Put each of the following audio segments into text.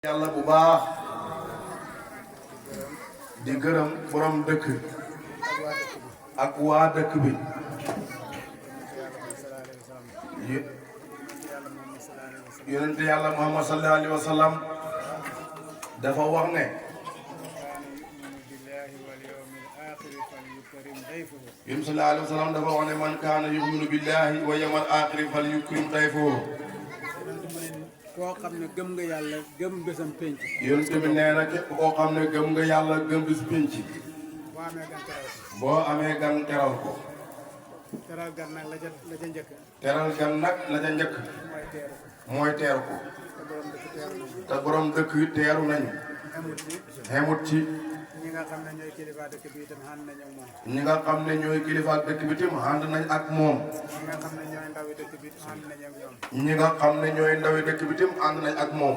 yàlla bu baax di gërëm borom dëkk ak waa dëkk bi yonent yàlla Muhammad sallallahu alayhi wa sallam dafa wax ne yonent sallallahu alayhi wa sallam dafa wax ne man kaana yu'minu billahi wa yawmal aaxiri falyukrim dayfahu. koo xam ne gëm nga yàlla gëm bésam penc. yonent bi nee na képp koo xam ne gëm nga yàlla gëm bés penc. boo amee gan teral ko. teral gan nag la ca njëkk. teral gan nag la ca njëkk. mooy teeru ko. te borom dëkk yi teeru nañu. xemut ci. ñi nga xam ne ñooy kilifa dëkk bi itam ànd nañ ak moom. ñi nga xam ne ñooy kilifa dëkk bi itam ànd nañ ak moom. ñi nga xam ne ñooy ndawi dëkk bi ànd nañ ak ñoom. ñi nga xam ne ñooy ndawi dëkk bi itam ànd nañ ak moom.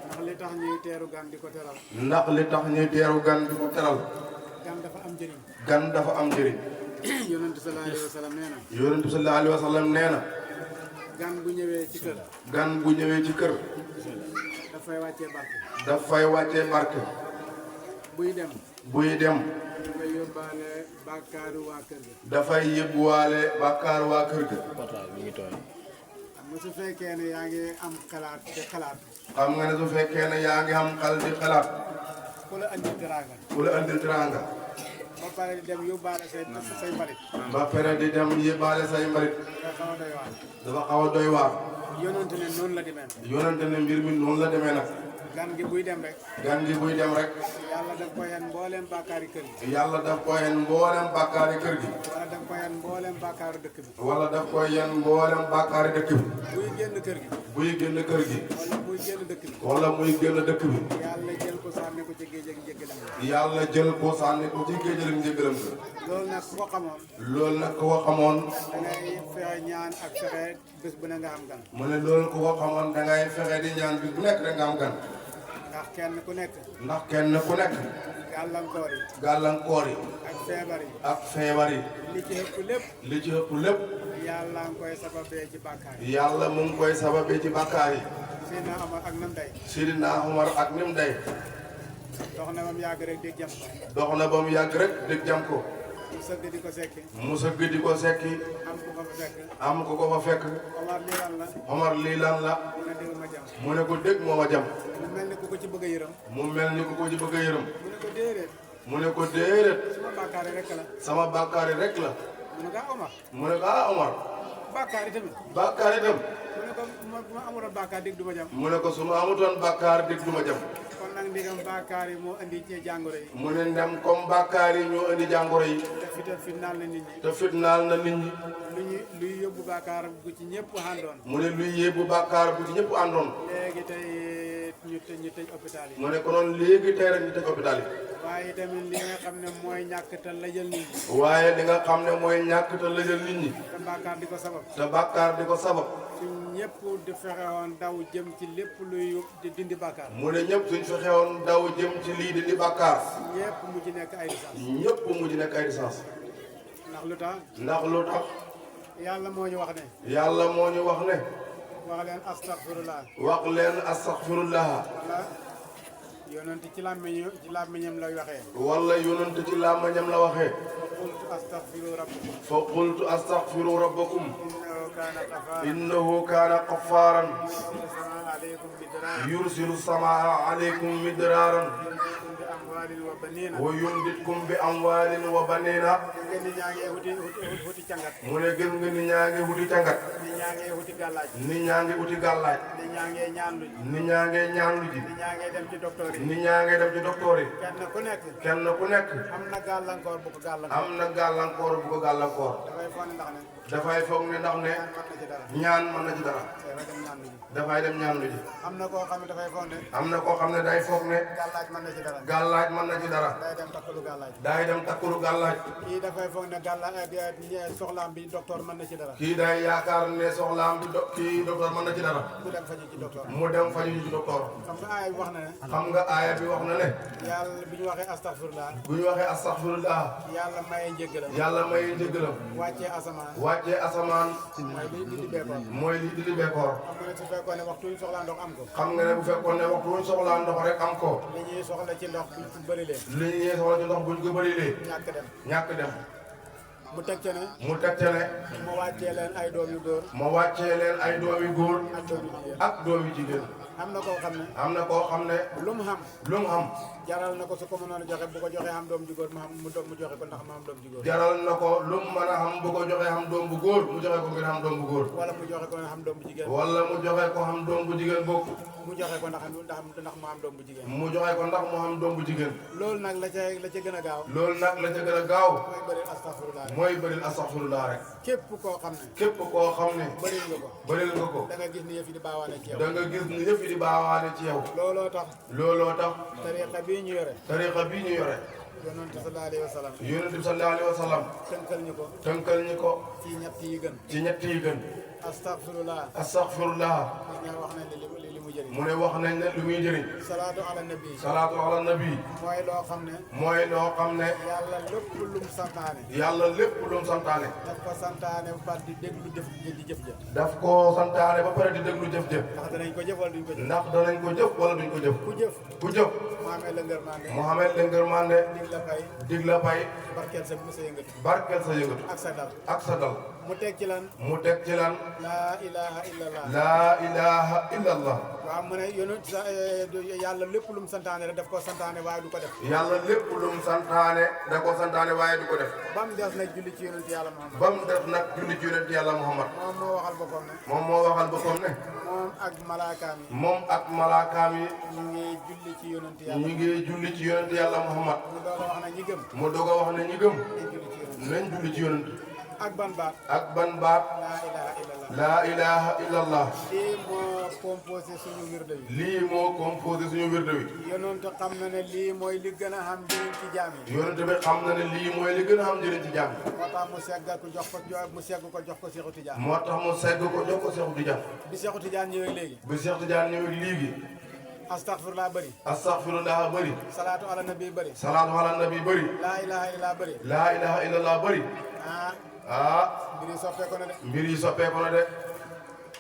ndax li tax ñuy teeru gan di ko teral. ndax li tax ñuy teeru gan di ko teral. gan dafa am njëriñ. gan dafa am njëriñ. yonent sallallahu alayhi wa sallam nee na. yonent sallallahu alayhi wa sallam nee na. gan bu ñëwee ci kër. gan bu ñëwee ci kër. dafay wàccee barke. dafay wàccee barke. buy dem. buy dem. dafay yóbbaale bàkkaaru waa kër ga. dafay yóbbuwaale bàkkaaru waa kër ga. xam nga su fekkee ne yaa ngi am xalaat te xalaat. xam nga ne su fekkee ne yaa ngi am xel di xalaat. ku la andil teraanga. ku la andil teraanga. ba pare di dem yóbbaale say mbalit. ba pare di dem yóbbaale say mbalit. dafa xaw a doy waar. dafa xaw a doy waar. yonent ne noonu la demee. yonente ne mbir mi noonu la demee nag. gan gi buy dem rek. gan gi buy dem rek. yàlla daf ko yen mbooleem bàkkaari kër gi. yàlla daf koy yen mboolem bàkkaari kër gi. wala daf ko yen mbooleem bàkkaaru dëkk bi. wala daf koy yen mboolem bàkkaari dëkk bi. buy génn kër gi. buy génn kër gi. wala muy génn dëkk bi. wala muy génn dëkk bi. yàlla jël ko sànni ko ci géej ak njëggalam. yàlla jël ko sànni ko ci géej ak njëggalam ga. loolu nag ku ko xamoon. loolu nag ku ko xamoon. da ngay fexe ñaan ak fexe bés bu ne nga am gan. mu ne loolu ku ko xamoon da ngay fexe di ñaan bi bu nekk rek nga am gan. ndax kenn ku nekk. ndax kenn ku nekk. gàllankoor yi. gàllankoor yi. ak feebar yi. ak feebar yi. li ci ëpp lépp. li ci ëpp lépp. yàlla nga koy sababee ci bàkkaar yi. yàlla mu ngi koy sababee ci bàkkaar yi. Seydina Omar ak nam day. Seydina Omar ak nim day. dox na ba mu yàgg rek dégg jam ko. dox na ba mu yàgg rek dégg jam ko. mu sëgg di ko sekki. mu sëgg di ko sekki. am ku ko fa fekk. am ku ko fa fekk. Omar lii lan la. Omar lii lan la. mu ne dégg ma jam. mu ne ko dégg moo ma jam. mu mel ni ku ko ci bëgg a yërëm. mu mel ni ku ko ci bëgg a yërëm. mu ne ko déedéet. mu ne ko déedéet. suma bàkkaar yi rek la. sama bàkkaar yi rek la. mu ne ko ah Omar. mu ne ko ah Omar. bàkkaar yi tamit. bàkkaar yi dem. mu ne ko bu ma amuloon bàkkaar dégg du ma jam. mu ne ko su ma amutoon bàkkaar dégg du ma jam. kon nag ndigam bàkkaar yi moo indi ci jàngoro yi. mu ne ndem comme bàkkaar yi ñoo indi jàngoro yi. te fitnaal na nit ñi. te fitnaal na nit ñi. luy yóbbu bàkkaar bu ci ñëpp àndoon. mu ne luy yóbbu bàkkaar bu ci ñëpp àndoon. léegi tey ñu tëj hôpital yi. mu ne ko noonu léegi tey rek ñu tëj hôpital yi. waaye tamit li nga xam ne mooy ñàkk te lajal nit ñi. waaye li nga xam ne mooy ñàkk te lëjal nit ñi. te bàkkaar di ko sabab. te bàkkaar di ko sabab. suñ ñëpp di fexewoon daw jëm ci lépp luy di dindi bàkkaar. mu ne ñëpp suñ fexewoon daw jëm ci lii di bàkkaar. ñëpp mu ci nekk ay licence. ñëpp mujj nekk ay licence. ndax lu tax. ndax lu tax. yàlla moo ñu wax ne. yàlla moo ñu wax ne. wax leen astaghfirullah. wax leen astaghfirullah. wala yonent ci làmmiñam la waxee. wala yonent ci làmmiñam la waxee. fa qultu astaghfiru rabbakum. fa qultu astaghfiru rabbakum. innahu kaana ghaffaaran. innahu kaana gaffaaran. yursilu samaa alaykum midraaran. yursilu samaa alaykum midraaran. bi amwaalin wa baniina. wa yumditkum bi amwaalin wa baniina. ngeen ni ñaa ngi wuti cangat. mu ne gën nga ni ñaa ngi wuti cangat. ni ñaa ngi wuti gàllaaj. ni ñaa ngi wuti gàllaaj. ni ñaa ngi ñaanlu ji. ni ñaa ngi ñaanlu ji. ni ñaa ngi dem ci docteur yi. ni ñaa ngi dem ci docteur yi. kenn ku nekk. kenn ku nekk. am na gàllankoor bu ko gàllankoor. am na gàllankoor bu ko gàllankoor. dafay foog ndax ne. dafay foog ne ndax ne. ñaan mën na ci dara. ñaan mën na ci dara. dafay dem ñaanlu ji. dafay dem ñaanlu ji. am na koo xam ne dafay foog ne. am na koo xam ne day foog ne. gàllaaj mën na ci dara. gàllaaj mën na ci dara. day dem takkalu gàllaaj. day dem takkulu gàllaaj. kii dafay foog ne gàllaaj soxlaam bi docteur mën na ci dara. kii day yaakaar ne soxlaam bi kii docteur mën na ci dara. mu dem faju ci docteur. mu dem faju ci docteur. xam nga aaya bi wax na ne. xam nga aaya bi wax na ne. yàlla bi ñu waxee astaghfirullah. bu ñu waxee astaghfirullah. yàlla maye njëggalam. yàlla may njëggalam. wàccee asamaan. wàccee asamaan. mooy li di beekoor. mooy li di beekoor. xam nga ne su fekkoon ne waxtu ñu soxlaa ndox am ko. xam nga ne bu fekkoon ne waxtu wuñ soxlaa ndox rek am ko. li ñuy soxla ci ndox buñ ko bërilee. li ñuy soxla ci ndox buñ ko bërilee. ñàkk dem. ñàkk dem. mu teg ca ne. mu teg ca ne. mu wàccee leen ay doom yu góor. ma wàccee leen ay doomi góor. ak doom yu jigéen. ak doomi jigéen. am na koo xam ne. am na koo xam ne. lu mu xam. lu mu xam. jaral na ko su ko mënoon a joxe bu ko joxee am doom ju góor mu joxe ko ndax mu am doom ju góor. jaral na ko lu mu mën a xam bu ko joxee xam doom bu góor mu joxe ko ngir xam doom bu góor. wala mu joxe ko xam doom bu jigéen. wala mu joxe ko xam doom bu jigéen bokk. mu joxe ko ndax mu am doom bu jigéen. mu joxe ko ndax mu xam doom bu jigéen. loolu nag la ca gën a gaaw. loolu nag la ca gën a gaaw. mooy bëri astaghfirullah. mooy bëril astaghfirullah rek. képp koo xam ne. képp koo xam ne. bëril nga ko. bëril nga ko. da nga gis ni yëf yi di baawaane ci yow. da nga gis ni yëf yi di baawaane ci yow. looloo tax. looloo tax. tariqa bii ñu yore. tariqa bii ñu yore. yonent bi sallallahu alayhi wa sallam. yonent bi sallallahu alayhi wa sallam. tënkal ñu ko. tënkal ñu ko. ci ñett yi gën. ci ñett yi gën. astaghfirullah. astaghfirullah. ñu wax nañ li mu jëriñ. mu ne wax nañ ne lu muy jëriñ. salaatu ala nabi. salaatu ala nabi. mooy loo xam ne. mooy loo xam ne. yàlla lépp lu mu santaane. yàlla lépp lu mu santaane. daf ko santaane ba pare di déglu jëf ja. daf koo santaane ba pare di déglu jëf jëf. ndax danañ ko jëf wala duñ ko jëf. ndax danañ ko jëf wala duñ ko jëf. ku jëf. ku jëf. mu amee la ngërmande. Muhammad la ngërmande. dig la fay. dig la fay. barkeel sa sa yëngatu. barkeel sa yëngatu. ak sa dal. ak sa dal. mu teg ci lan. mu teg ci lan. laa ilaha illallah. laa ilaha illallah. waaw mu ne yonent sa yàlla lépp lu mu santaane rek daf ko santaane waaye du ko def. yàlla lépp lu mu santaane da ko santaane waaye du ko def. ba mu des nag julli ci yonent yàlla Muhammad. ba mu def nag julli ci yonent yàlla Muhammad. moom moo waxal boppam ne. moom moo waxal boppam ne. moom ak malaakaam yi. moom ak malaakaam yi. ñu ngi julli ci yonent yàlla. ñu ngi julli ci yonent yàlla Muhammad. mu doog a wax ne ñi gëm. mu doog a wax ne ñi gëm. nañ julli ci yonent. nañ julli ci yonent. ak ban baat. ak ban baat. laa ilaha illallah. laa ilaha illallah. lii moo composé suñu wirde wi. lii moo composé suñu wirde wi. yonent xam na ne lii mooy li gën a xam njëriñ ci jaam yi. yonent bi xam na ne lii mooy li gën a xam njëriñ ci jaam. moo tax mu segg ko jox ko Seexu Tijaan. moo tax mu segg ko jox ko Seexu Tijaan. bi Seexu Tijaan ñëwee léegi. bi Seexu Tijaan ñëwee léegi. astaghfirullah bëri. astaghfirullah bëri. salaatu ala nabi bëri. salaatu ala nabi bëri. laa ilaha illallah bëri. laa ilaha illallah bëri. ah. mbir yi soppeeku na de. mbir yi soppeeku na de.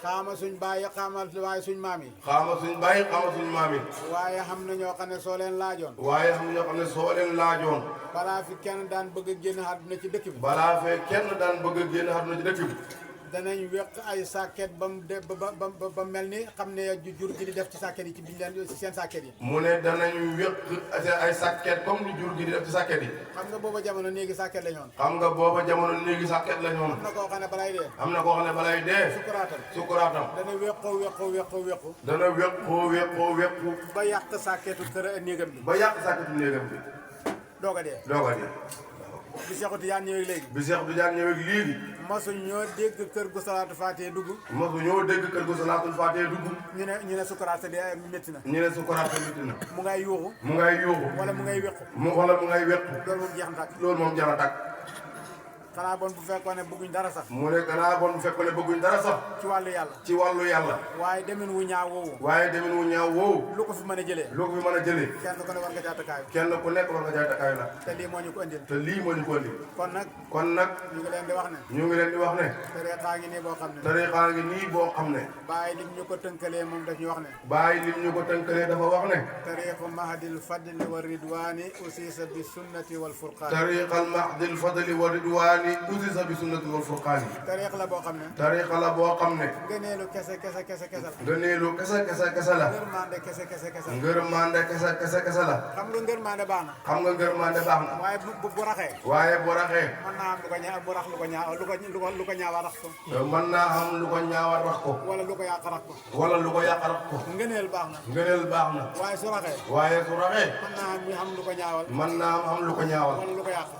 xaama suñ bàyyi xaama waaye suñ maam yi. xaama suñ bàyyi xaama suñ maam yi. waaye xam na ñoo xam ne soo leen laajoon. waaye xam ñoo xam ne soo leen laajoon. balaa fi kenn daan bëgg a génn àdduna ci dëkk bi. balaa fee kenn daan bëgg a génn àdduna ci dëkk bi. danañ wéq ay sàkket ba mu de ba mel ni xam ne jur gi di def ci sàkket yi ci biñ leen ci seen sàkket yi. mu ne danañ wéq ay sàkket comme ni jur gi di def ci sàkket yi. xam nga booba jamono néegi sàkket la ñoon. xam nga booba jamono léegi sàkket la ñoon. am na koo xam ne balay dee. am na koo xam ne balay dee. sukuraatam. dana wéqoo. dana wéqu. ba yàq sàkketu kër néegam bi. ba yàq sàkketu néegam bi. doog a dee. bi Seexu Tijaan ñëwee léegi. bi Seexu Tijaan ñëwee léegi. masu ñoo dégg kër gu salaatu faatee dugg. masu ñoo dégg kër gu salaatul faatee dugg. ñu ne sukuraat sa dee métti na. ñu ne sukuraat sa métti na. mu ngay yuuxu. wala mu ngay wéqu. wala mu ngay wéqu. loolu moom jeex na tàkk. loolu moom jeex na tàkk. xanaa bon bu fekkoon ne bëgguñ dara sax. mu ne xanaa bon bu fekkoon ne bëgguñ dara sax. ci wàllu yàlla. ci wàllu yàlla. waaye demin wu ñaaw woowu. lu ko fi mën a jëlee. kenn ku ne war nga caa takkaayu. kenn ku nekk war nga caa takkaayu nag. te lii moo ñu ko indil. kon nag. ñu ngi leen di wax ne. tariixa ngi nii boo xam ne. tariixa ngi nii boo xam ne. bàyyi lim ñu ko tënkalee moom daf ñu wax ne. bàyyi lim ñu ko tënkalee dafa wax ne. tariixa mahdil fadli wa ridwaani usisa bi sunnati wal furqaani. tariixa mahdil fadli wa ridwaani usisa bi sunnati wal furqaani. tariixa la boo xam ne. tariixa la boo xam ne. ngëneelu kese la. ngëneelu kese la. ngërmande kese la. ngërmande kese la. xam nga ngërmande baax na. waaye bu raxee. mën naa am lu ko ñaaw bu rax lu ko ñaaw lu ko ñaawa rax ko. mën naa am lu ko ñaawa rax ko. wala lu ko yàq rax ko. ngëneel baax na. waaye su raxee. mën naa am lu ko ñaawal.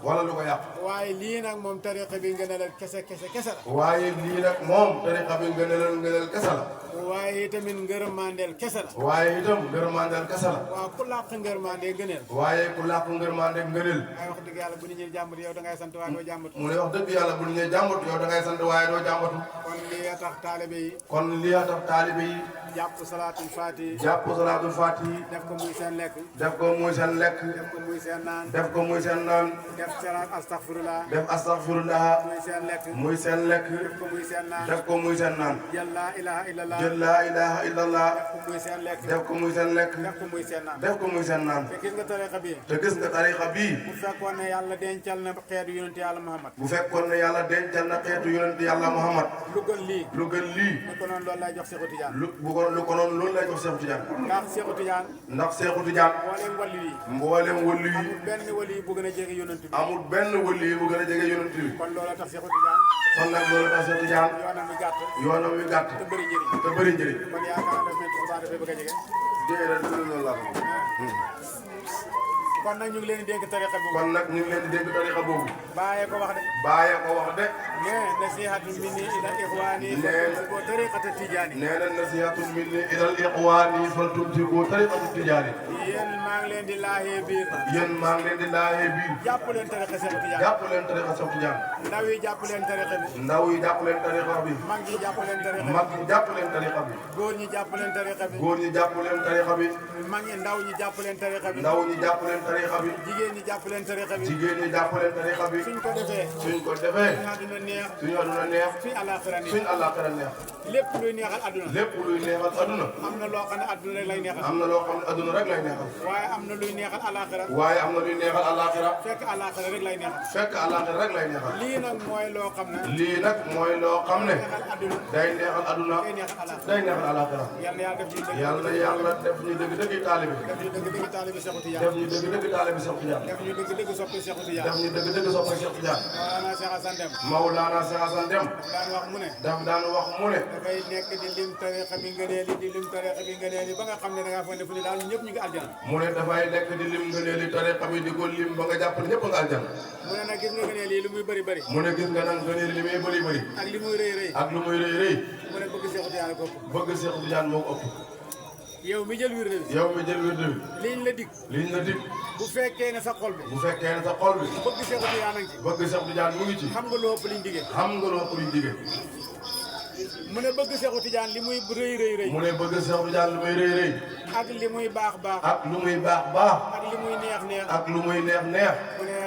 wala lu ko yàq. waaye lii nag moom tariqa bi ngëneelal kese la. waaye lii nag moom tariqa bi ngëneelal kese la. waaye itamit ngërmandeel kese la. waaye itam ngërmandeel kese la. waaw ku làq ngërmandee ngëneel. waaye ku làq ngërmandeel ngëneel. waaye wax dëgg yàlla bu nit ñi jàmbatu yow da ngay sant waaye doo jàmbatu. mu ne wax dëgg yàlla bu ñu jàmbatu yow da ngay sant waaye doo jàmbatu. kon lii tax taalibe yi. kon lii tax taalibe yi. jàpp salaatul faati. jàpp salaatul faati. def ko muy seen lekk. def ko muy seen lekk. def ko muy seen naan. def ko muy seen naan. def salaat astaghfirullah. def astaghfirullah. muy seen lekk. muy seen lekk. def ko muy seen naan. def ko muy seen naan. jël laa ilaha illallah. jël laa ilaha illallah. def ko muy seen lekk. def ko muy seen lekk. def ko muy seen naan. def ko muy seen naan. te gis nga tariqa bi. te gis nga tariqa bii. bu fekkoon ne yàlla dencal na xeetu yonent yàlla Muhammad. bu fekkoon ne yàlla dencal na xeetu yonent yàlla Muhammad. lu gën lii. lu gën lii. lu ko noonu loolu lay jox Seexu Tijaan. lu ko noonu loolu lay jox Seexu Tijaan. ndax Seexu Tijaan. ndax Seexu Tijaan. mboolem wàllu yi. mboolem wëllu yi. amul benn wàllu yi bu gën a jege yonent bi. amul benn wëllu yi bu gën a jege yonent bi. kon loolu tax Seexu Tijaan. kon nag loolu tax Seexu Tijaan. yoonam wi gàtt. yoonam wi gàtt. te bëri njëriñ. te bëri njëriñ. kon yaakaar naa daf mel ni bëgg a jege. déedéet loolu la. kon nag ñu ngi leen di dénk tariqa boobu. kon nag ñu ngi leen di dénk tariqa boobu. bàyyee ko wax de. bàyyee ko wax de. mais nasihatu minni ila ixwaani. ko tariqata tijaani. nee na nasihatu minni ila ixwaani fal tumsiku tariqata tijaani. yéen maa ngi leen di laajee biir. yéen maa ngi leen di laajee biir. jàpp leen tariqa Seexu Tijaan. jàpp leen tariqa Seexu Tijaan. ndaw yi jàpp leen tariqa bi. ndaw yi jàpp leen tariqa bi. mag yi jàpp leen tariqa bi. mag yi jàpp leen tariqa bi. góor ñi jàpp leen tariqa bi. góor ñi jàpp leen tariqa bi. mag ñi ndaw ñi jàpp leen tariqa bi. ndaw ñi jàpp leen tariqa bi. jigéen ñi jàpp leen tariqa bi. jigéen ñi jàpp leen tariqa bi. suñ ko defee. suñ ko defee. suñu àdduna neex. suñu àdduna neex. suñu àllaaxira neex. suñu àllaaxira neex. lépp luy neexal àdduna. lépp luy neexal àdduna. am na loo xam ne àdduna rek lay neexal. am na loo xam ne àdduna rek lay neexal. waaye am na luy neexal àllaaxira. waaye am na luy neexal àllaaxira. fekk àllaaxira rek lay neexal. fekk àllaaxira rek lay neexal. lii nag mooy loo xam ne. lii nag mooy loo xam ne. neexal àdduna. day neexal àdduna. day neexal àllaaxira. day neexal àllaaxira. yàlla yàlla def ñu dëgg. yàlla yàlla def ñu dëgg dëgg taalibe. def ñu dëgg dëgg taalibe Seexu Tijaan. def ñu dëgg dëgg taalibe Seexu Tijaan. def ñu dëgg dëgg soppi Seexu Tijaan. def ñu dëgg dëgg soppe Seexu Tijaan. Mawlana Cheikh Hassane Dème. Mawlana Cheikh Hassane Dème. daan wax mu ne. daan wax mu ne. dafay nekk di lim tariqa bi ngëneel yi di lim tariqa bi ngëneel yi ba nga xam ne da ngaa foog ne fu ne daal ñëpp ñu ngi aljana. mu ne dafay nekk di lim ngëneel yi tariqa bi di ko lim ba nga jàpp ne ñëpp nga aljana. mu ne nag gis nga ngëneel yi lu muy bëri bëri. mu ne gis nga nag ngëneel li muy bëri bëri. ak li muy rëy rëy. ak lu muy rëy rëy. mu ne bëgg Seexu Tijaan ko ëpp. bëgg Seexu Tijaan moo ko ëpp. yow mi jël wirde bi. yow mi jël wirde bi. liñ la dig. liñ la dig. bu fekkee ne sa xol bi. bu fekkee ne sa xol bi. bëgg Seexu Tijaan a ngi ci. bëgg Seexu Tijaan mu ngi ci. xam nga loo ëpp liñ digee. xam nga loo ëpp liñ digee. mu ne bëgg Seexu Tijaan li muy rëy rëy rëy. mu ne bëgg Seexu Tijaan lu muy rëy rëy. ak li muy baax baax. ak lu muy baax baax. ak li muy neex neex. ak lu muy neex neex. mu ne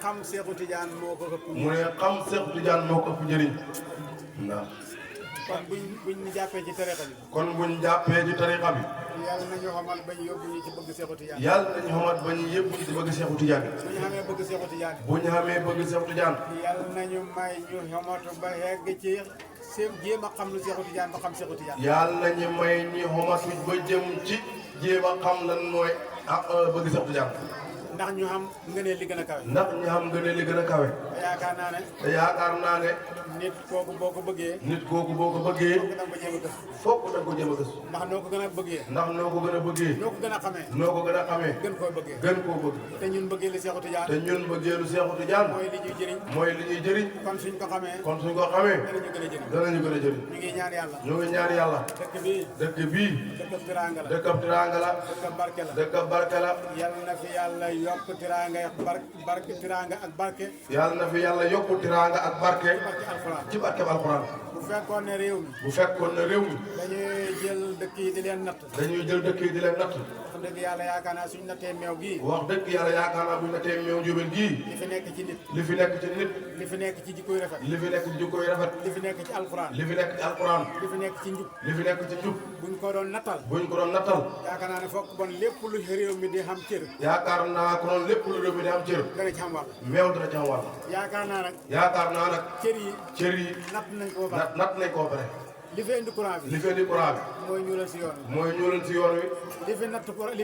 xam Seexu Tijaan moo ko ëpp. mu ne xam Seexu Tijaan moo ko ëpp njëriñ. waaw. kon buñ jàppee ci tariqa bi. kon buñ jàppee ci tariqa bi. yàlla nañu xamal bañ yóbbu ñu ci bëgg Seexu Tijaan. yàlla nañu xamat ba ñu yëpp ci bëgg Seexu Tijaan. bu ñu xamee bëgg Seexu Tijaan. bu ñu xamee bëgg Seexu Tijaan. yàlla nañu may ñu xamatu ba yegg ci seen jéem a xam lu Seexu Tijaan ba xam Seexu Tijaan. yàlla nañu may ñu xamatu ba jëm ci jéem a xam lan mooy bëgg Seexu Tijaan. ndax ñu xam ngëneel li gën a kawe. ndax ñu xam ngëneel li gën a kawe. te yaakaar naa ne. te yaakaar naa ne. nit kooku boo ko bëggee. nit kooku boo ko bëggee. fokk da nga ko jéem a gëstu. fokk da nga ko jéem a gëstu. ndax noo ko gën a bëggee. ndax noo ko gën a bëggee. noo ko gën a xamee. noo ko gën a xamee. gën koo bëggee. gën koo bëgg. te ñun bëggee li Seexu Tijaan. te ñun bëggeelu Seexu Tijaan. mooy li ñuy jëriñ. mooy li ñuy jëriñ. kon suñ ko xamee. kon suñ ko xamee. danañu gën a jëriñ. danañu gën a jëriñ. ñu ngi ñaan yàlla. ñu ngi ñaan yàlla. dëkk bii. dëkk bii. dëkkab tiraanga la. dëkkab tiraanga la. dëkkab barke la. dëkkab barke la. yàlla na fi yàlla yokk tiraanga ak barke tiraanga ak barke. yàlla na fi yàlla yokku tiraanga ak barke. barke alxuraan. ci barkeb alxuraan. bu fekkoon ne réew mi. bu fekkoon ne réew mi. dañuy jël dëkk yi di leen natt. dañuy jël dëkk yi di leen natt. wax dëgg yàlla yaakaar naa suñ nattee meew gii. wax dëgg yàlla yaakaar naa bu ñu nattee meew njóobeen gii. li fi nekk ci nit. li fi nekk ci nit. li fi nekk ci jikkoy rafet. li fi nekk ci jikkoy rafet. li fi nekk ci alxuraan. li fi nekk ci alxuraan. li fi nekk ci njub. li fi nekk ci njub. buñ ko doon nattal. buñ ko doon nattal. yaakaar naa ne fokk bon lépp lu réew mi di xam cër. yaakaar naa ko noonu lépp lu réew mi di am cër. dana ci am wàll. meew dana ci am wàll. yaakaar naa nag. yaakaar naa nag. cër yi. cër yi. natt nañ ko ba pare. natt nañ koo pare. li fi indi courant bi. li fi indi courant bi. mooy ñuulal si yoon wi. mooy ñuulal si yoon wi. li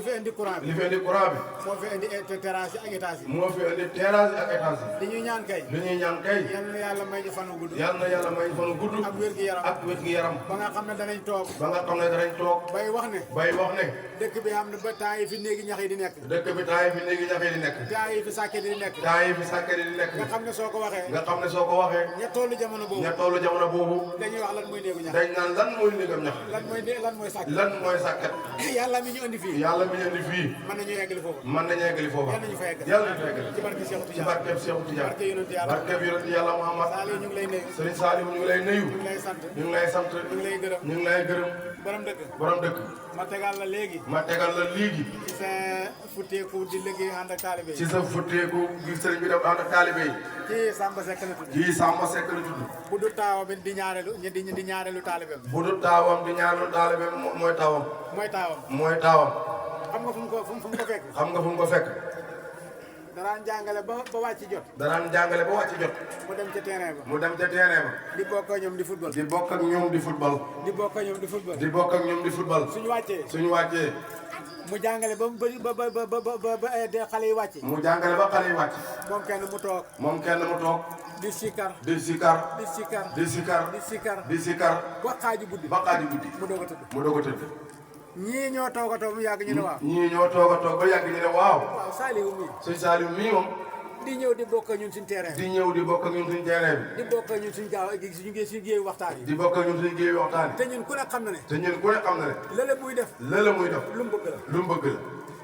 fi indi courant bi. li fi indi courant bi. moo fi indi terrasse yi ak étage yi. moo fi indi terrasse yi ak étage yi. li ñuy ñaan kay. li ñuy ñaan kay. yal na yàlla may ñu fan wu gudd. yal na yàlla may fan wu gudd. ak wér gi yaram. ak wér gi yaram. ba nga xam ne danañ toog. ba nga xam ne danañ toog. bay wax ne. bay wax ne. dëkk bi am na ba temps yi fi néegi ñax yi di nekk. dëkk bi temps yi fi néegi ñax yi di nekk. temps yi fi sàkket yi di nekk. temps yi fi sàkket yi di nekk. nga xam ne soo ko waxee. nga xam ne soo ko waxee. ña tollu jamono boobu. ña tollu jamono boobu. dañuy wax lan mooy néegu ñax. dañ naan lan mooy néegam ñax lan mooy sàkk lan mooy sàkkat yàlla mi ñu andi fii yàlla mi ñu indi fii mën nañu yeggali foofu mën nañu eggali foofa yàlla nañu fa yeggali yàlla nañu fa eggali ci barke Cheikh ci Tidiane barkeb Seexu Tijaan barke yonent yàlla barkeb yonent yàlla Muhammad Saliou ñu ngi lay nuyu Sëriñ Saliou ñu ngi lay nuyu ñu ngi lay sant ñu ngi lay sant ñu ngi lay gërëm ñu ngi lay gërëm borom dëkk borom dëkk ma tegal la léegi ma tegal la léegi ci sa futteeku di liggéey ànd ak taalibe ci yi sa futteeku gi sëriñ bi def ànd ak taalibe yi ci Samba Seck la tudd kii Samba Seck la tudd bu du taawa bi di ñaareelu di ñaareelu taalibeem bu dul taawam di ñaanal taalibe mooy taawam mooy taawam mooy taawam xam nga fu mu ko fekk xam nga fu mu ko fekk daraan jàngale ba wàcc jot danaan jàngale ba wàcc jot mu dem ca terrain ba mu dem ca terrain ba di bokk ak ñoom di football di bokk ak ñoom di football di bokk ak ñoom di football di bokk ak ñoom di football suñu wàccee suñu wàccee mu jàngale ba mu bëri ba xale yi wàcce mu jàngale ba xale yi wàcc moom kenn mu toog moom kenn mu toog di sikar di sikar di sikar di sikar di sikar di sikar ba xaaju guddi ba xaaju guddi mu doog a tëdd mu doog a tëdd ñii ñoo toog a toog mu yàgg ñu ne waaw ñii ñoo toog a toog ba yàgg ñu ne waaw waaw Saliou mi sëñ Saliou mii moom di ñëw di bokk ak ñun suñu terrain di ñëw di bokk ak ñun suñu terrain di bokk ak ñun suñu gaaw suñu géeyu waxtaan bi yi di bokk ak ñun suñu géey waxtaan te ñun ku ne xam na ne te ñun ku ne xam na ne lële muy def lëla muy def lu mu bëgg la lu mu bëgg la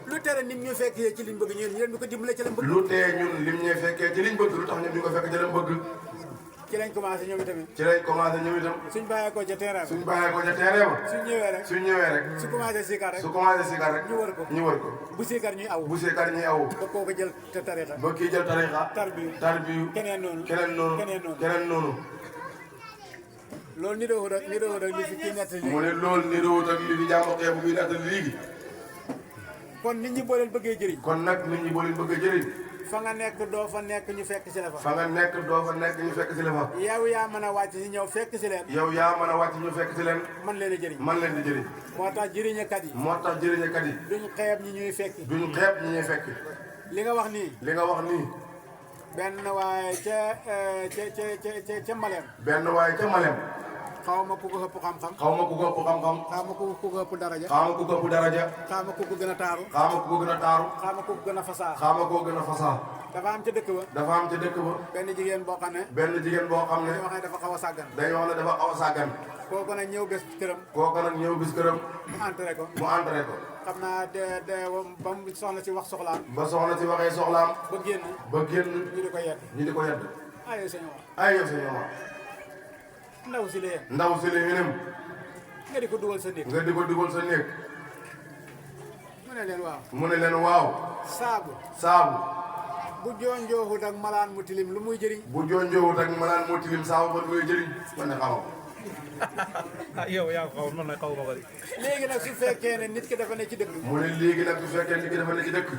lu tere nit ñu fekkee ci liñ bëgg ñu leen ñu ko dimbale ci lañ bëgg lu tee ñun lim ñee fekkee ci liñ bëgg lu tax ñun ñu ko fekk ci lañ bëgg ci lañ commencé ñoom itamit ci lañ commencé ñëw itam suñ bàyyee ko ca terrain suñ bàyyee ko ca terrain ba suñ ñëwee rek suñ ñëwee rek su commencé sikar rek su commencé sikar rek ñu wër ko ñu wër ko bu sikar ñuy aw bu sikar ñuy aw ba kooku jël te tarixa ba kii jël tarixa tarbiyu keneen noonu keneen noonu keneen noonu keneen noonu loolu ni doo rek li fi kii nett mu ne loolu ni roowut ak li fi jàmm xeebu bi nettal léegi kon nit ñi boo leen bëggee jëriñ kon nag nit ñi boo leen bëgg a jëriñ fa nga nekk doo fa nekk ñu fekk si la fa fa nga nekk doo fa nekk ñu fekk si la fa yow yaa mën a wàcc si ñëw fekk si leen yow yaa mën a wàcc ñu fekk si leen man leen a jëriñ man leen di jëriñ moo tax jëriñkat yi moo tax jëriñkat yi duñ xeeb ñi ñuy fekk duñu xeeb ñi ñuy fekk li nga wax nii li nga wax nii benn waaye ca Malem benn waaye ca Malem xaw ma ku ko ëpp xam-xam xaw ma ku ko ëpp xam-xam xaw ma ku ko ëpp daraja xaw ma ku ko ëpp daraja xaw ma ku ko gën a taaru xaw ma ku ko gën a taaru xaw ma ku ko gën a fasaa xaw ma koo gën a fasaa dafa am ca dëkk ba dafa am ca dëkk ba benn jigéen boo xam ne benn jigéen boo xam ne dañoo xam ne dafa xaw a sàggan dañoo wax ne dafa xaw a sàggan kooku nag ñëw bés këram kooku nag ñëw bis këram mu entré ko mu entré ko xam naa de ba mu soxna si wax soxlaam ba soxna si waxee soxlaam ba génn ba génn ñu di ko yedd ñu di ko yedd ayo sëñ wax ay yow sëñ Omar ndaw si leen ndaw si li ñu nem nga di ko dugal sa néeg nga di ko dugal sa néeg mu ne leen waaw mu ne leen waaw saabu saabu bu joonjooxut ak malaan mu tilim lu muy jëriñ bu jonjoowut ak malaan moo tilim saabu ba muy jëriñ man ne xamam ah yow yaa ko xaw man nag xaw ma ko de. léegi nag su fekkee ne nit ki dafa ne ci dëkk mu ne léegi nag su fekkee nit ki dafa ne ci dëkk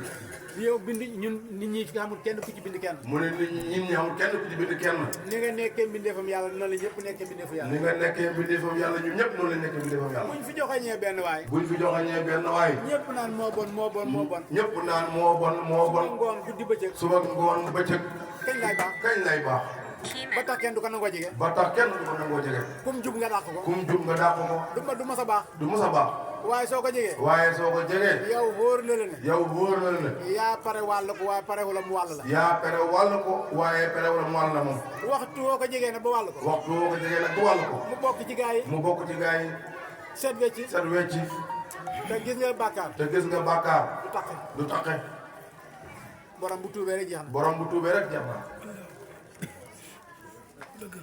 yow bind ñun nit ñi xamul kenn ku ci bind kenn mu ne nit ñi xamul kenn ku ci bind kenn ni nga nekkee mbindeefam yàlla noonu la ñëpp nekkee mbindeefu ni yàlla nga nekkee mbindeefam yàlla ñun ñëpp noonu lañ nekkee mbindeefam yàlla buñ fi joxañee benn waay buñ fi joxañee benn waay ñëpp naan moo bon moo bon moo bon ñëpp naan moo bon moo bon ngoon guddi bëccëg suba ngoon bëccëg kañ lay baax kañ lay baax ba tax kenn du ko nangoo jege ba tax kenn du ko nangoo jege kum jub nga dàq ko kum jub nga dàq ko du ma sa baax du mos a baax waaye soo ko jegee waaye soo ko jegee yow wóor na la ne yow wóor na la yaa pare wàll ko waaye pare wala mu wàll la yaa pere wàll ko waaye pere wala mu wàll la moom waxtu woo ko jegee ne ba wàll ko waxtu woo ko jegee nag bu wàll ko mu bokk ci gaa yi mu bokk ci gaa yi seet wecci set wecci te gis nga bàkkaar te gis nga bàkkaar du taqe du taqe borom bu tuubee rek jeex na borom bu tuubee rek jeex na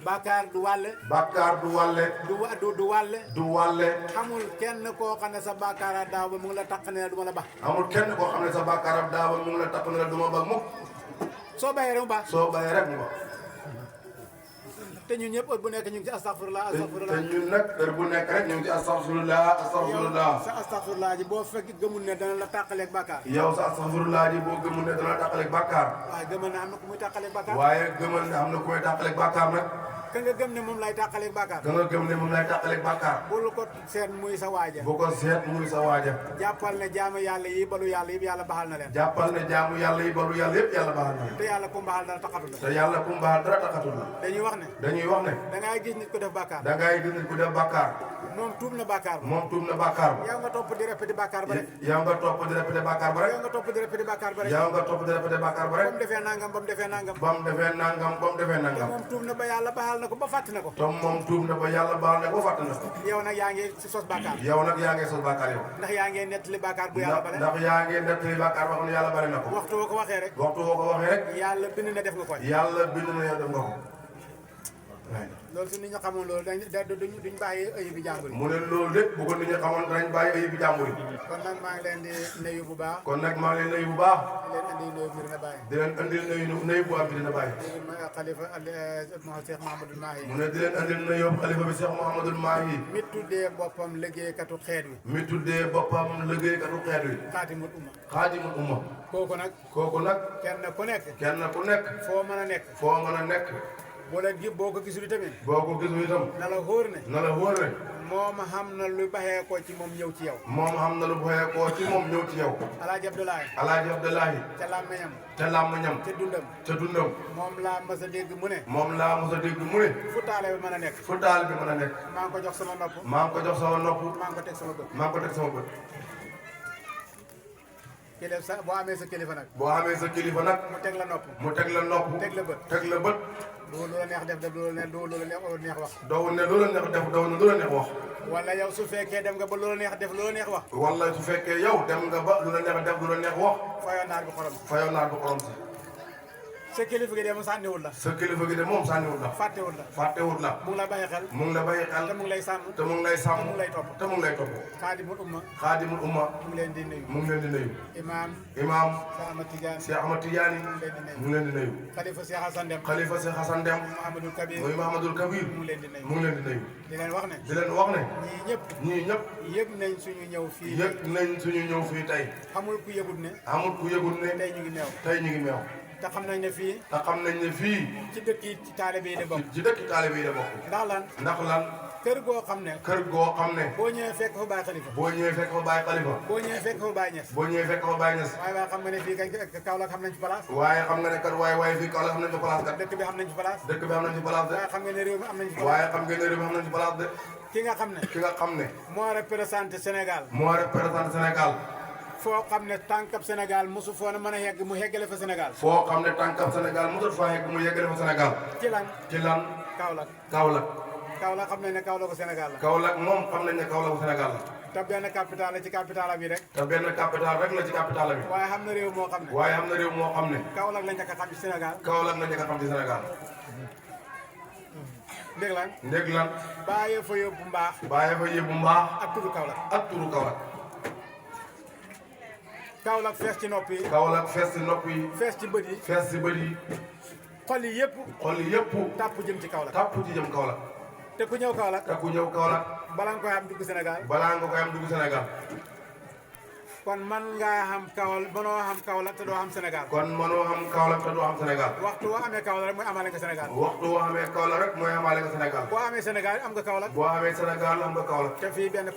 bàkkaar du wàlle bàkkaar du wàlle du wàlle du wàlle xamul kenn koo xam ne sa bàkkaar a daaw ba mu ngi la taq ne la du ma la ba amul kenn koo xam ne sa bàkkaaram daaba mu ngi la takk ne la du ma ba mukk soo bàyyee rek mu baax soo bàyyee rek mu ba te ñun ñëpp bu nekk ñu ngi ci astaghfirullah te astaghfirullah ñun nag heure bu nekk rek ñu ngi ci astaghfirullah astaghfirullah sa astaghfirullah ji boo fekk gëmul ne dana la tàqaleeg bàkkaar yow sa astaghfirullah ji boo gëmul ne dana tàqaleeg bàkkaar waaye gëmal ne am na ku muy tàqaleeg bàkkaar waaye gëmal ne am na ku may tàqaleeg bàkkaar nag ka nga gëm ne moom lay tàqaleeg bàkkaar ka nga gëm ne moom lay tàqaleeg bàkkaar bul ko seet muy sa waaja bu ko seet muy sa waaja jàppal ne jaamu yàlla yi balu yàlla yëpp yàlla baxal na leen jàppal ne jaamu yàlla yi balu yàlla yëpp yàlla baax na te yàlla ku mbaxal dara taxatu la te yàlla ku mbaax dara taxatul la dañuy wax ne dañuy wax ne da ngay gis nit ko def bàkkaar da ngay gis nit ku def bàkkaar moom tuub na bàkkaar ba moom tuub na bàkkaar ba yow nga topp di répété bàkkaar ba rek yow nga topp di répété bàkkaar ba rek yow nga topp di répété bàkkaar ba rek yow nga topp di répété bàkkaar ba ba rek mu defee nangam ba mu defee nangam ba mu defee nangam ba mu defee te nangam moom tuub na ba yàlla baxal na ko ba fàtt na ko te moom tuub na ba yàlla baal na ko fàtte na ko yow nag yaa ngi si sos bàkkaar yow nag yaa ngi sos bàkkaar yow ndax yaa ngi nettali bàkkaar bu yàlla bale ndax yaa ngi nettali bàkkaar ba xam ne yàlla bari na ko waxtu boo ko waxee rek waxtu boo ko waxee rek yàlla bind na def nga ko yàlla bind na yow def nga ko loolu su nit ñi xamoon loolu duñ bàyyi ayib bi jàmbur yi mu ne loolu lépp bu ko nit ñi xamoon danañ bàyyi ayib bi jàmbur yi kon nag maa ngi leen di nuyu bu baax kon nag maa ngi leen nuyu bu baax di leen indi nuyu Medina Baye di leen andil nuyu bu am Medina Baye xalifa Cheikh Mahamadou Mahi mu ne di leen andil nuyu xalifa bi Cheikh Mouhamadoul Mahi mi tuddee boppam liggéeykatu xeet wi mi tuddee boppam liggéeykatu xeet wi xaadimul umma kooku nag kenn ku nekk foo mën a nekk boo ko gisul tamit boo ko gisul itam na la wóor ne moom xam na lu baxee ko ci moom ñëw ci yow moom xam na lu baxee ko ci moom ñëw ci yow Alaaji Abdoulaye ca làmmiñam ca dundam moom laa mas a dégg mu ne fu taale bi mën a nekk maa ngi ko jox sama nopp maa ngi ko teg sama bët kilifa boo amee sa kilifa nag mu teg la nopp teg la bët doo lu la neex def doo lu la neex wax doo ne lu la neex def doo ne lu la neex wax wala yow su fekkee dem nga ba lu la neex def lu la neex wax wala su fekkee yow dem nga ba lu la neex def lu la neex wax fayoo naar bi xorom si sa kilifa gi de moom sànniwul la fàttewul la mu ngi la bàyyi xel te mu ngi lay sàmm te mu ngi lay topp xaadimul umma mu ngi leen di nuyu imaam Cheikh Ahmad Tidiane mu ngi leen di nuyu xalifa Cheikh Hassan Dem Mouhamadoul Kabir mu ngi leen di nuyu di leen wax ne ñii ñëpp yëg nañ suñu ñëw fii tey amul ku yëgut ne tey ñu ngi meew te xam nañ ne fii ci dëkk yi taalibe yi de bokk ndax lan kër goo xam ne boo ñëwee fekk fa Baye Khalifa boo ñëwee fekk fa Baye Niass waaye xam nga ne fii Kaolack xam nañ fi place fii Kaolack xam nañ fi place kat dëkk bi xam nañ fi place de waaye xam nga ne réew mi am nañ fi place de ki nga xam ne moo représenté Sénégal foo xam ne tànkab Sénégal mosu foo na mën a yegg mu yeggale fa Sénégal ci lan Kaolack xam nañ ne Kaolacku Sénégal la Kaolack moom xam nañ ne Kaolacku Sénégal la te benn capital la ci capital bi rek la ci capital bi waaye xam na réew moo xam ne Kaolack lañ njëkk a xam ci Sénégal ndég lan bàyyee fa yóbbu mbaax ak turu Kaolack Kaolack fees ci nopp yi fees ci bët yi xol yi yëpp tàpp jëm ci Kaolack te ku ñëw Kaolack balaa nga koy am dugg Sénégal kon man ngaa xam mënoo xam Kaolack te doo xam Sénégal waxtu woo amee Kaolack rek mooy amaale nga Sénégal boo amee Sénégal am nga Kaolack te fii benn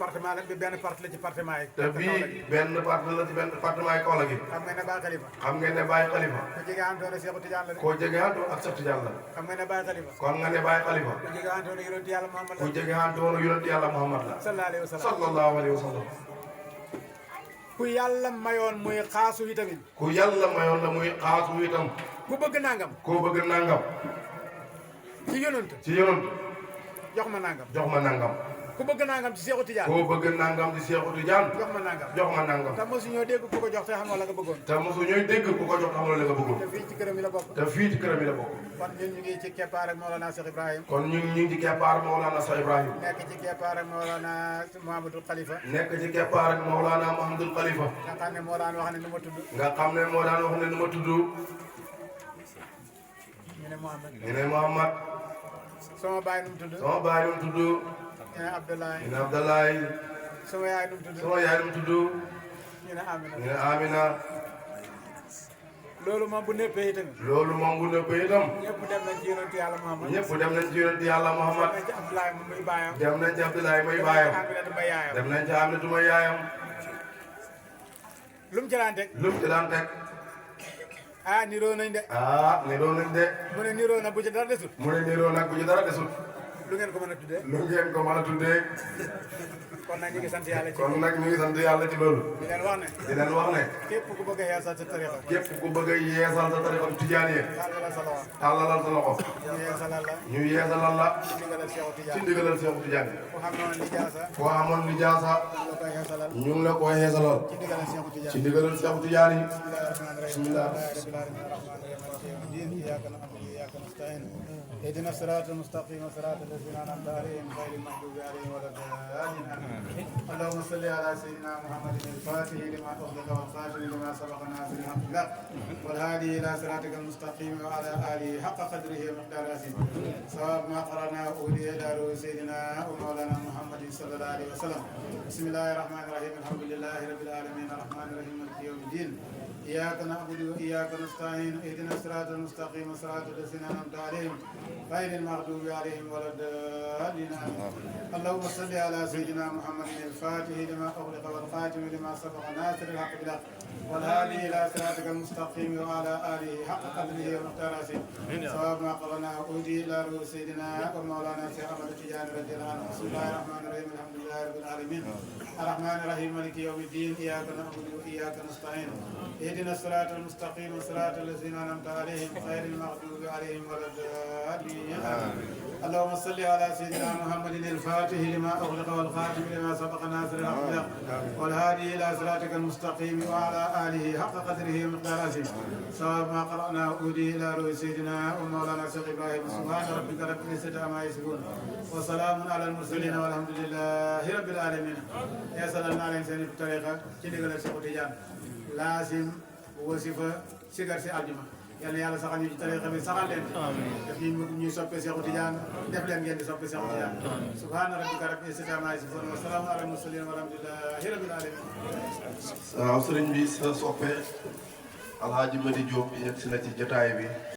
parti la ci département yi te bii benn parti la ci benn département yi Kaolack yi xam ngeen ne Baye Khalifa ku jege antoona Cheikh Tidiane la koo jege antoona ak Cheikh Tidiane la xam ngeen ne Baye Khalifa kon nga ne Baye Khalifa ku jege antoona yonent Yàlla Muhammad ku jege antoona yonent Yàlla Muhammad la sallallahu alayhi wa sallam ku yàlla mayoon muy xaasu itamit ku bëgg nangam ci yonent jox ma nangam ku bëgg nangam ci Seexu Tijaan jox ma nangam te mosu ñoo dégg ku ko jox te xamoo la nga bëggoon te fii ci këram yi la bokk kon ñun ñu ngi ci keppaar ak Mawlana Cheikh Ibrahim nekk ci keppaar ak Mawlana Mouhamadoul Khalifa nga xam ne moo daan wax ne nu ma tudd ñu ne Mouhamad sama baay nu mu tudd ñu ne Abdoulaye sama yaay nu mu tudd ñu ne Amina loolu moom bu neppee itam ñëpp dem nañ ci yonent Yàlla Muhammad dem nañ ci Abdoulaye muy baayam dem nañ ci Aminatu may yaayam lu mu ci daan teg niroo nañ de mu ne niroo nag bu ci dara desut lu ngeen ko mën a tuddee. lu ngeen ko mën a tuddee. kon nag ñu ngi sant yàlla ci. kon nag ñu ngi sant yàlla ci loolu. di leen wax ne. di leen wax ne. képp ku bëgg a yeesal sa tarixa. képp ku bëgg a yeesal sa tarixa tijaaniya. tàllalal sa loxo. tàllalal sa loxo. ñu yeesalal la. ñu yeesalal la. ci ndigalal Seexu Tijaan. ci ndigalal Seexu Tijaan. ku xam noonu lijaasa. koo amoon lijaasa. ñu la koy yeesalal. ñu ngi la koy yeesalal. ci ndigalal Seexu Tijaan. ci ndigalal Seexu Tijaan yi. bismillah. اهدنا الصراط المستقيم صراط الذين انعمت عليهم غير المغضوب عليهم ولا الضالين اللهم صل على سيدنا محمد الفاتح لما اغلق والخاتم لما سبق ناصر الحق بالحق والهادي الى صراطك المستقيم وعلى اله حق قدره ومقداره عظيم صواب ما قرانا اولي الى سيدنا ومولانا محمد صلى الله عليه وسلم بسم الله الرحمن الرحيم الحمد لله رب العالمين الرحمن الرحيم مالك يوم الدين إياك نعبد وإياك نستعين اهدنا الصراط المستقيم صراط الذين أنعمت عليهم غير المغضوب عليهم ولا الضالين اللهم صل على سيدنا محمد الفاتح لما أغلق والخاتم لما سبق ناصر الحق بالحق والهادي إلى صراطك المستقيم وعلى آله حق قدره ومقداره صواب ما قرنا أودي إلى روح سيدنا ومولانا شيخ أحمد التجاني رضي الله عنه بسم الله الرحمن الرحيم الحمد لله رب العالمين الرحمن الرحيم مالك يوم الدين إياك نعبد وإياك نستعين اهدنا الصراط المستقيم صراط الذين انعمت عليهم غير المغضوب عليهم ولا الضالين اللهم صل على سيدنا محمد الفاتح لما اغلق والخاتم لما سبق ناصر الحق والهادي الى صراطك المستقيم وعلى اله حق قدره ومقداره صواب ما قرانا اودي الى روح سيدنا ومولانا شيخ ابراهيم سبحان ربك رب العزه عما يصفون وسلام على المرسلين والحمد لله رب العالمين يا سلام على انسان الطريقه ci digal Seexu Tijaan laasim wasifa sigar si aljuma yal na yàlla saxal ñu ci tariqa bi saxal leen def ñuy soppe Seexu Tijaan def leen ngeen di soppe Seexu Tijaan subhaana rabbika rabbil izzati ammaa yasifuun wa salaamun alal mursaliin walhamdulillaahi rabbil aalamiin. waaw sëriñ bi sa soppe Alhaji Mady Diop yegg si na ci jotaay bi.